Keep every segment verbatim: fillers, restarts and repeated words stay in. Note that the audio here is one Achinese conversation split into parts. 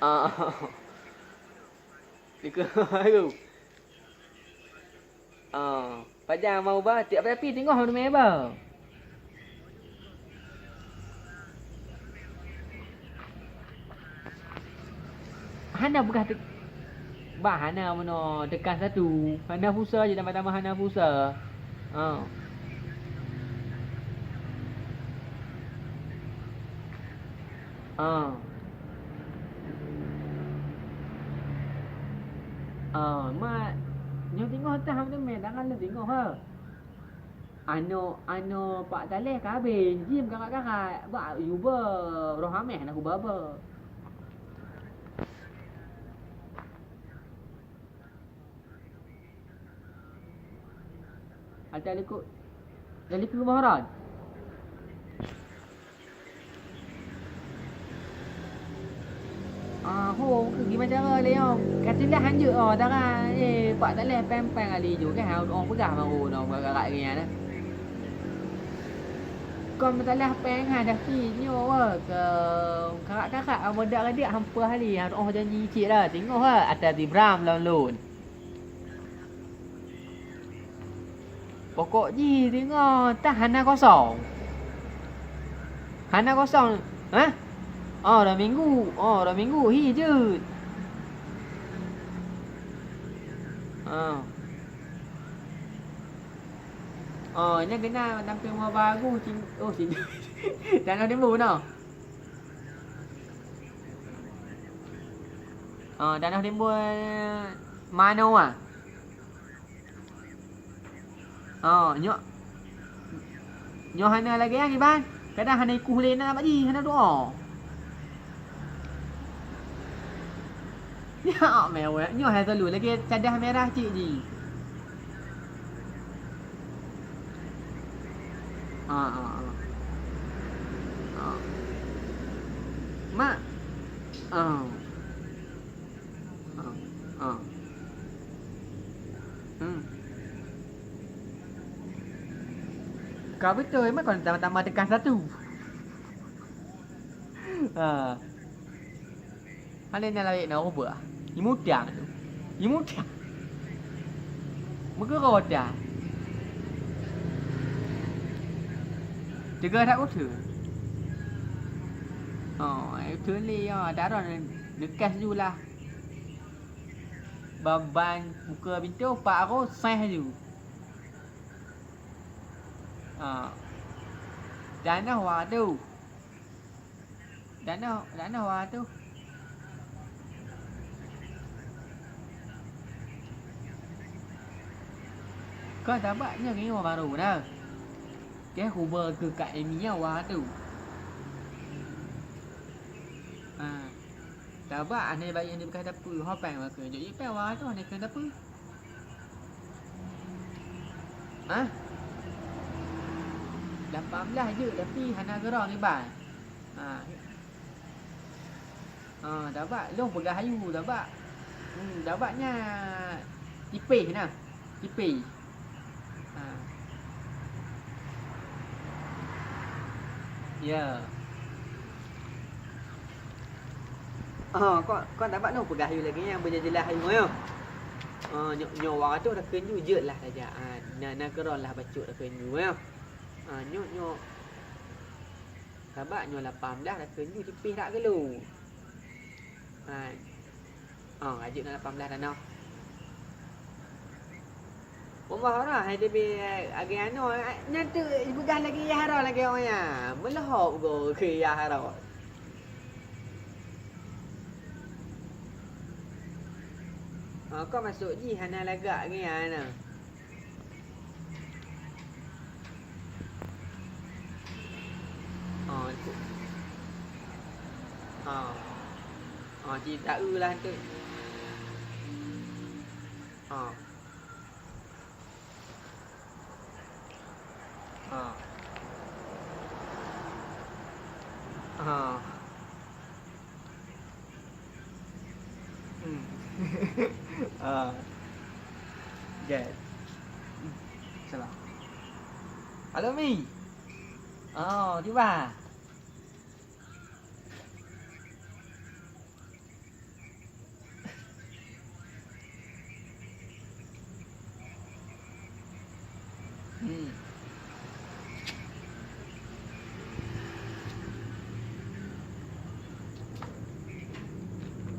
Ah. Dikeue baru. Ah, pajan mau ba, tiep api teungoh meunumé ba. Hana peugah te-, bah, hana meunoe tekan satu. Hana pulsa je, tambah-tambah hana pulsa. Ha. Ha. Ha, mak, nyoe teungoh tah meuteumé, tangan lôn teungoh, ha. Anoe, anoe Pak Saleh ka habéh, jim karat-karat. Bak yuba roh ameh na kuba-ba. Ata likot, ata likot Maharan. Ah, ho, gimana cara lé nyoe? Ka teulah hanjeuet, oh, dara, eh, Pak Saleh péng-péng kali ju, kan, ha, oh, peugah baru, noh, bak karat geuh nyan, eh. Kon masalah péng, ha, tapi nyoe, wah, ke karat-karat, ah, meudak-radak, hampa hali, ha, oh, janji cit lah, teungoh, ha, ata di Bram lom lôn. Pokok jih teungoh tah hana kosong. Hana kosong, ha? Oh, dua minggu. Oh, dua minggu hi jeuet. Oh. Oh, nyan keunan tampé mua baru cin-, oh, cin-, Tanoh Timbul noh. Oh, Tanoh Timbul mano ah? Oh, nyoe, nyoe hana lagèe nyan kiban. Kadang hana ikuh lé na bak jih, hana doa. Ya, mewah. Nyoe hai selalu lagèe cadah merah cit jih. Ah, ah, ah. Ah. Mak. Ah. Ah, ah. Hmm. Ka beutôi, mak kon tambah-tambah tekan satu. Ha. Hana na lawét na ubah. Imutang tu. Imutang. Meukeurota. Teuga that uteuen. Oh, uteuen lé, ya, daroh neukas ju lah. Ban, ban buka pintoe, pak aro seh ju. Ha. Tanoh wadu. Tanoh, tanoh wadu. Ka tabak nyoe ngieng baru dah. Keh kuba keu Kak Emi nyan wadu. Ha. Tabak aneuk bayi nyang dipeugah dapu, ho péng bak keu jok jih péng wah tu aneuk keu dapu. Hah? Lapan blah jeuet tapi hana keurong iban. Ha. Ha, tabak lôn peugah ayu tabak. Hmm, tabak nyan tipéh na. Tipéh. Ha. Ya. Oh, kon, kon tabak noh peugah ayu lagèe nyan, beujeuet jeulaih ayu nyoe. Oh, nyoe, nyoe wang ateuh takheun ju jeuet lah saja. Ah, na, na keurong lah bacut takheun ju nyoe. Ah, nyoe, nyoe. Tabak nyoe lapan blah takheun ju tipéh that keu lôn. Ha. Oh, rajeuk na lapan blah tanoh. Umpama hai teubi lagèe anoe, nyan teuk jipeugah lagèe yah haroe lagèe awak nyan. Meuleuhop goe keu yah haroe. Ha, kon masôk jih hana lagak lagèe nyan na. Oh, tu. Oh. Oh, cit taeu lah tu. Oh. Oh. Oh. Hmm. Ah. Jai. Hmm. Salah. Halo, Mi. Oh, tiba. Hmm.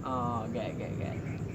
Oh, gèt, gèt, gèt.